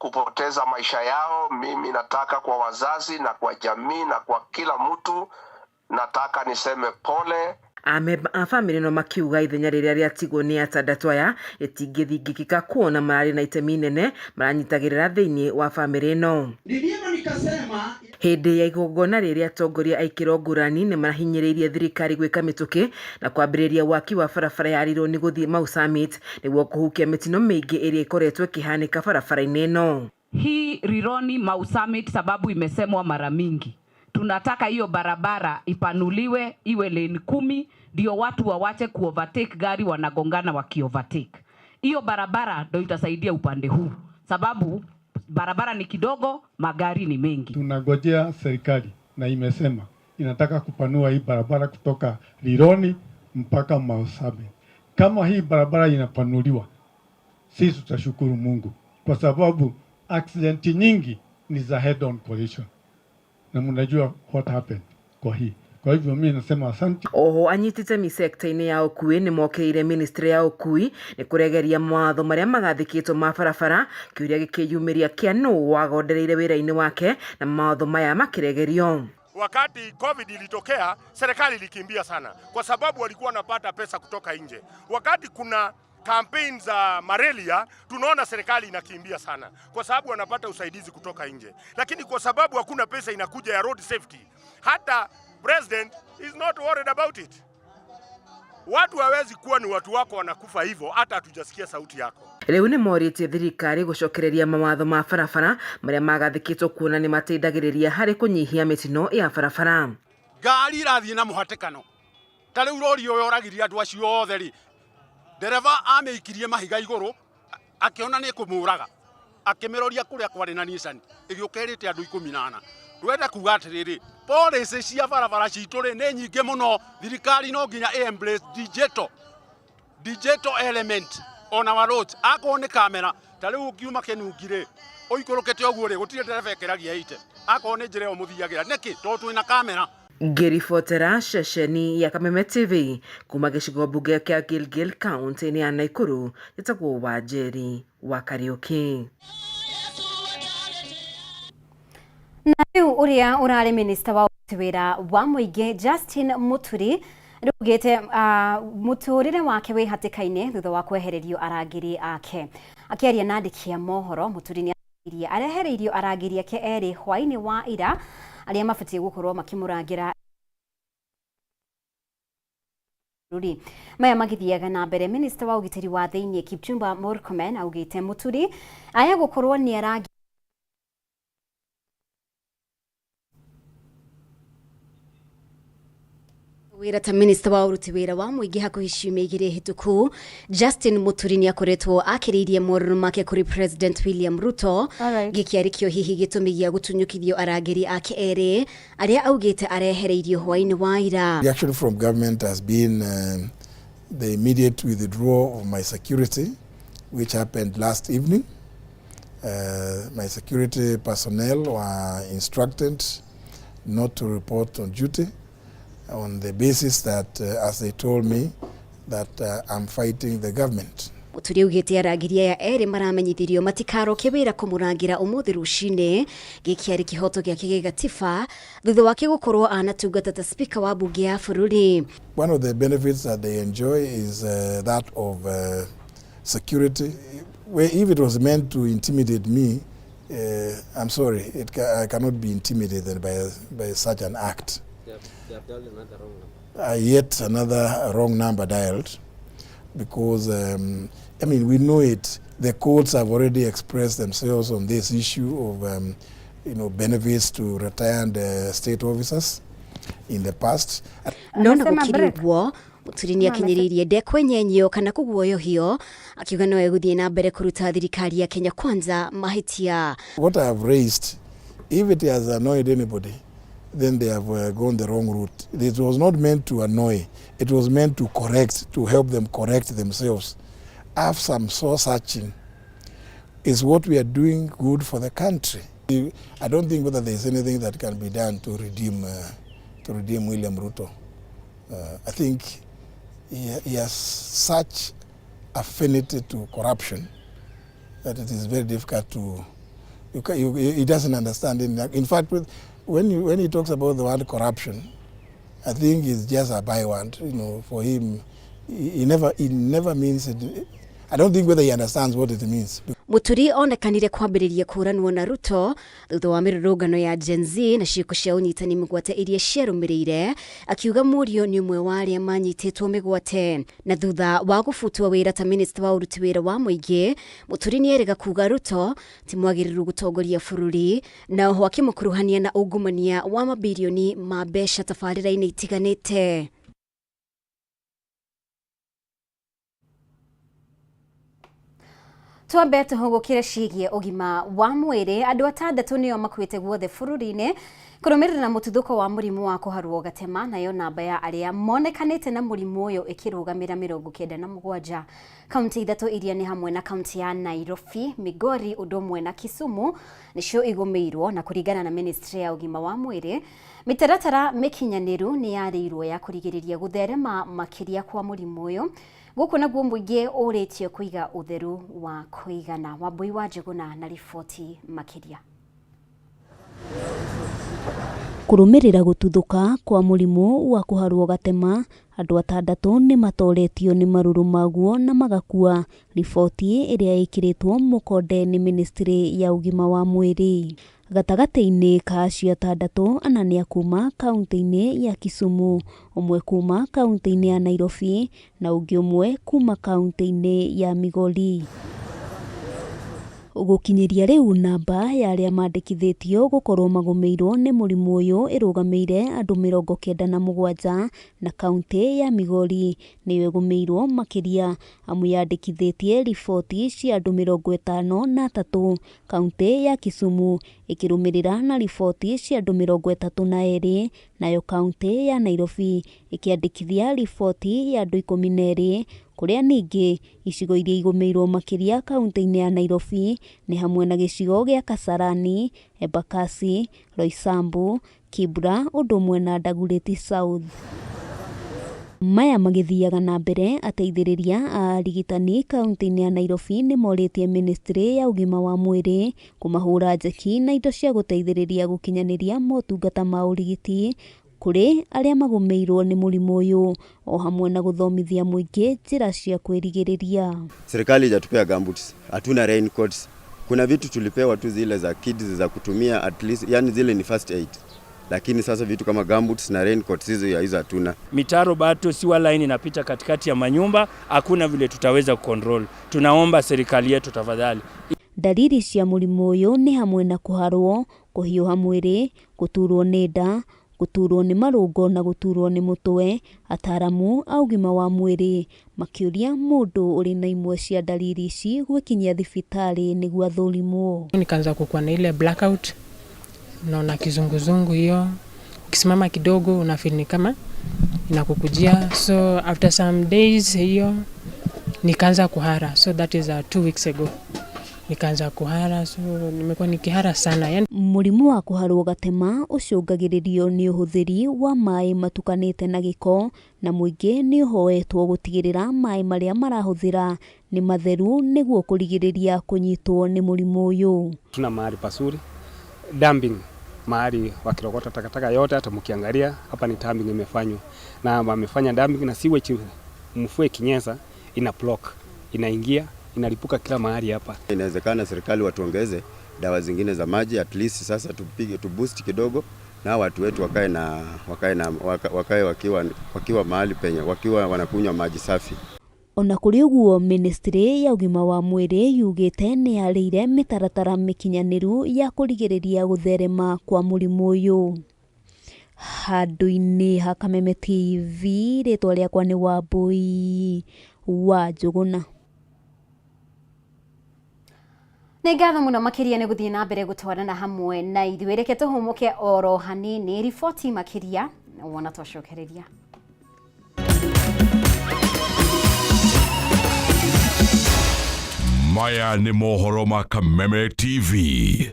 Kupoteza maisha yao. Mimi nataka kwa wazazi na kwa jamii na kwa kila mtu, nataka niseme pole. Amemba a bamĩrĩ ĩno makiuga ithenya rĩrĩa rĩatigwo nĩ atandatũ aya rĩtingĩthingĩkĩka kuona mararĩ na itemi inene maranyitagĩrĩra thĩinĩ wa bamĩrĩ ĩno. Ni vyema nikasema Hĩndĩ ya igongona rĩrĩ atongoria a ikĩro ngũrani nĩmarahinyĩrĩirie thirikari gwĩka mĩtũkĩ na kwambĩrĩria waki wa barabara ya Rironi gũthiĩ Mau Summit nĩguo kũhukia mĩtino mĩingĩ ĩrĩa ĩkoretwo ĩkĩhanĩka barabara-inĩ ĩno. Hii Rironi Mau Summit sababu imesemwa mara mingi, tunataka hiyo barabara ipanuliwe iwe lane 10 ndio watu wawache kuovertake gari wanagongana wakiovertake. Hiyo barabara ndio itasaidia upande huu, sababu barabara ni kidogo, magari ni mengi. Tunagojea serikali na imesema inataka kupanua hii barabara kutoka Rironi mpaka Mau Summit. Kama hii barabara inapanuliwa, sisi tutashukuru Mungu kwa sababu accident nyingi ni za head on collision, na mnajua what happened kwa hii. Kwa hivyo mimi nasema asante. Oho anyiti itemi sekta-inĩ ya ũkui nĩ mokĩrĩire ministry ya ũkui nĩ kũregeria mawatho marĩa magathĩkĩtwo ma barabara kĩũria gĩkĩyumĩria kĩa nũ wagondereire wĩra-inĩ wake na mawatho maya makĩregerio. Wakati COVID ilitokea, serikali ilikimbia sana kwa sababu walikuwa wanapata pesa kutoka nje. Wakati kuna campaign za malaria, tunaona serikali inakimbia sana kwa sababu wanapata usaidizi kutoka nje, lakini kwa sababu hakuna pesa inakuja ya road safety, hata president is not worried about it. Watu hawezi kuwa ni watu wako wanakufa hivyo, hata hatujasikia sauti yako. Rĩu nĩ morĩtie thirikari gũcokereria mawatho ma barabara marĩa magathĩkĩtwo kuona nĩ mateithagĩrĩria harĩ kũnyihia mĩtino ya barabara. Ngari irathiĩ na mũhatĩkano ta rĩu rori ũyũ oragirie andũ acio othe rĩ, ndereba amĩikirie mahiga igũrũ akĩona nĩ kũmũraga, akĩmĩroria kũrĩa kwarĩ na Nissan ĩgĩũka ĩrĩte andũ 14. Twenda kuga atĩrĩrĩ, policy cia barabara citũ rĩ nĩ nyingĩ mũno, thirikari no nginya ĩ embrace digital element on our roads. Akorwo nĩ kamera ta rĩu ũngiuma Kĩnungi rĩ ũikũrũkĩte ũguo rĩ, gũtirĩ ndereba ĩkĩragia ite akorwo nĩ njĩra ĩyo mũthiagĩra nĩkĩ? Tondũ twĩna kamera. Ngĩribotera ceceni ya Kameme TV kuma gĩcigo mbunge kĩa Gilgil kaunti-inĩ ya Nakuru njĩtagwo Wanjeri wa Kariũki. Na rĩu ũrĩa ũrarĩ minista wa wĩra wa mũingĩ Justin Muturi rĩugĩte mũtũrĩre wake wĩ hatĩka-inĩ thutha wa kwehererio arangĩri ake. Akĩaria na andĩki a mohoro, Muturi nĩ arehereirio arangĩri ake erĩ hwaĩ-inĩ wa ira arĩa mabatiĩ gũkorwo makĩmũrangĩra bũrũri. Maya magĩthiaga na mbere, minista wa ũgitĩri wa thĩinĩ Kipchumba Murkomen augĩte Muturi aya gũkorwo nĩ arangi wĩra ta minista wa ũruti wĩra wa mũingĩ hakuhĩ ciumia igĩrĩ hĩtũku. Justin Muturi nĩ akoretwo akĩrĩirie morũrũ make kũrĩ President William Ruto. Gĩkĩ arĩ kĩo hihi gĩtũmi gĩa gũtunyũkithio arangĩri ake erĩ arĩa augĩte arehereirio hwaĩ-inĩ wa ira. Reaction from government has been the immediate withdrawal of my security, which happened last evening. My security personnel were instructed not to report on duty on the basis that, as they told me, that I'm fighting the government. Muturi augĩte arangĩri aya erĩ maramenyithirio matikaroke wĩra kũmũrangĩra ũmũthĩ rũcinĩ. Gĩkĩ arĩ kĩhoto gĩake gĩgatiba thutha wake gũkorwo anatungata ta speaker wa mbunge ya bũrũri. One of the benefits that they enjoy is that of security. Where if it was meant to intimidate me, I'm sorry, I cannot be intimidated by such an act. They have dialed another wrong number. Yet another wrong number dialed, because we know it. The courts have already expressed themselves on this issue of benefits to retired state officers in the past. No na gũkĩrĩ ũguo, Muturi nĩ akinyĩrĩirie ndekwenyenyio kana kũguoyohio, akiuga no egũthiĩ na mbere kũruta thirikari ya Kenya Kwanza mahĩtia. What I have raised, if it has annoyed anybody, then they have gone the wrong route. It was not meant to annoy. It was meant to correct, to help them correct themselves. Have some soul searching. Is what we are doing good for the country? I don't think whether there is anything that can be done to redeem William Ruto. I think he has such affinity to corruption that it is very difficult to He doesn't understand anything. In fact, when he talks about the word corruption, I think it's just a byword. For him, he never means it. I don't think whether he understands what it means. Muturi onekanire kwambĩrĩria kũranwo na Ruto thutha wa mĩrũrũngano ya Gen Z na ciĩko cia ũnyitani mĩgwate iria ciarũmĩrĩire, akiuga mũriũ nĩ ũmwe wa arĩa manyitĩtwo mĩgwate. Na thutha wa gũbutwo wĩra ta minista wa ũruti wĩra wa mũingĩ, Muturi nĩerĩga kuga Ruto ti mwagĩrĩru gũtongoria bũrũri, na oho akĩmũkuruhania na ungumania wa mabirioni ma mbeca tabarĩra-inĩ itiganĩte. Twambe tũhũgũkĩre ciĩgiĩ ũgima wa mwĩrĩ. Andũ 6 nĩo makuĩte guothe bũrũri-inĩ kũrũmĩrĩra mũtuthũko wa mũrimũ wa kũharwo gatema, nayo namba ya arĩa monekanĩte na mũrimũ ũyũ ĩkĩrũgamĩra 97. Kaunti 3 iria nĩ hamwe na kaunti ya Nairobi, Migori ũndũ ũmwe na Kisumu nĩcio igũmĩirwo, na kũringana na ministry ya ũgima wa mwĩrĩ, mĩtaratara mĩkinyanĩru nĩ yarĩirwo ya kũrigĩrĩria gũtherema makĩria kwa mũrimũ ũyũ. Gũkũ naguo mũingĩ ũrĩtio kũiga ũtheru wa kũigana. Wambui wa Njũgũna na riboti makĩria. Kũrũmĩrĩra gũtuthũka kwa mũrimũ wa kũharwo gatema, andũ 6 nĩ matoretio nĩ marũrũ maguo na magakua, riboti ĩrĩa ĩkĩrĩtwo mũkonde nĩ ministry ya ũgima wa mwĩrĩ. Gatagatĩ-inĩ ka acio 6, 4 nĩ a kuma kaunti-inĩ ya Kisumu, ũmwe kuma kaunti-inĩ ya Nairobi na ũngĩ ũmwe kuma kaunti-inĩ ya Migori. Gũkinyĩria rĩu, namba ya arĩa mandĩkithĩtio gũkorwo magũmĩirwo nĩ mũrimũ ũyũ ĩrũgamĩire andũ 97, na kaunti ya Migori nĩyo ĩgũmĩirwo makĩria amu yandĩkithĩtie riboti cia andũ 53, kaunti ya Kisumu ĩkĩrũmĩrĩra na riboti cia andũ 32, nayo kaunti ya Nairobi ĩkĩandĩkithia riboti ya andũ 12, kũrĩa ningĩ icigo iria igũmĩirwo makĩria kaunti-inĩ ya Nairobi nĩ hamwe na gĩcigo gĩa Kasarani, Embakasi, Roysambu, Kibra ũndũ ũmwe na Dagoretti South. Maya magĩthiaga na mbere, ateithĩrĩria a arigitani kaunti-inĩ ya Nairobi nĩ morĩtie ministry ya ũgima wa mwĩrĩ kũmahũra njeki na indo cia gũteithĩrĩria gũkinyanĩria motungata ma ũrigiti kũrĩ arĩa magũmĩirwo nĩ mũrimũ ũyũ, o hamwe na gũthomithia mũingĩ njĩra cia kwĩrigĩrĩria. Serikali haijatupea gumboots, hatuna raincoats. Kuna vitu tulipewa tu zile za kids za kutumia at least, yani zile ni first aid, lakini sasa vitu kama gumboots na raincoats hizo ya hizo hatuna. Mitaro bado, sewer line inapita katikati ya manyumba, hakuna vile tutaweza kucontrol. Tunaomba serikali yetu tafadhali. Ndariri cia mũrimũ ũyũ nĩ hamwe na kũharwo, kũhiũha mwĩrĩ, gũturwo nĩ nda, gũturwo nĩ marũngo na gũturwo nĩ mũtwe. Ataramu a ũgima wa mwĩrĩ makĩũria mũndũ ũrĩ na imwe cia ndariri ici gwĩkinyia thibitarĩ nĩguo athũrimwo. Nikaanza kukuwa na ile blackout, naona kizunguzungu hiyo, ukisimama kidogo una feel ni kama inakukujia. So after some days hiyo nikaanza kuhara, so that is 2 weeks ago nikaanza kuhara, so nimekuwa nikihara sana yani. Mũrimũ wa kũharwo gatema ũcũngagĩrĩrio nĩ ũhũthĩri wa maĩ matukanĩte na gĩko, na mũingĩ nĩ ũhoetwo gũtigĩrĩra maĩ marĩa marahũthĩra nĩ matheru nĩguo kũrigĩrĩria kũnyitwo nĩ mũrimũ ũyũ. Tuna mahali pazuri dumping, mahali wakirogota takataka yote. Hata mkiangalia hapa ni dumping imefanywa, na wamefanya dumping na sewage, mvua ikinyesha ina block, inaingia, inalipuka kila mahali hapa. Inawezekana serikali watuongeze dawa zingine za maji at least sasa tupige tu boost kidogo na watu wetu wakae wakiwa mahali penye wakiwa wanakunywa maji safi. Ona kũrĩ ũguo, ministry ya ũgima wa mwĩrĩ yugĩte nĩ yarĩire mĩtaratara mĩkinyanĩru ya kũrigĩrĩria gũtherema kwa mũrimũ ũyũ. Handũ-inĩ ha Kameme TV, rĩtwa rĩakwa nĩ Wambui wa Njũgũna. Nĩ ngatho mũno makĩria nĩ gũthiĩ na mbere gũtwarana hamwe na ithuĩ. Reke tũhũmũke oro hanini, riboti makĩria wona twacokereria. Maya nĩ mohoro ma Kameme TV.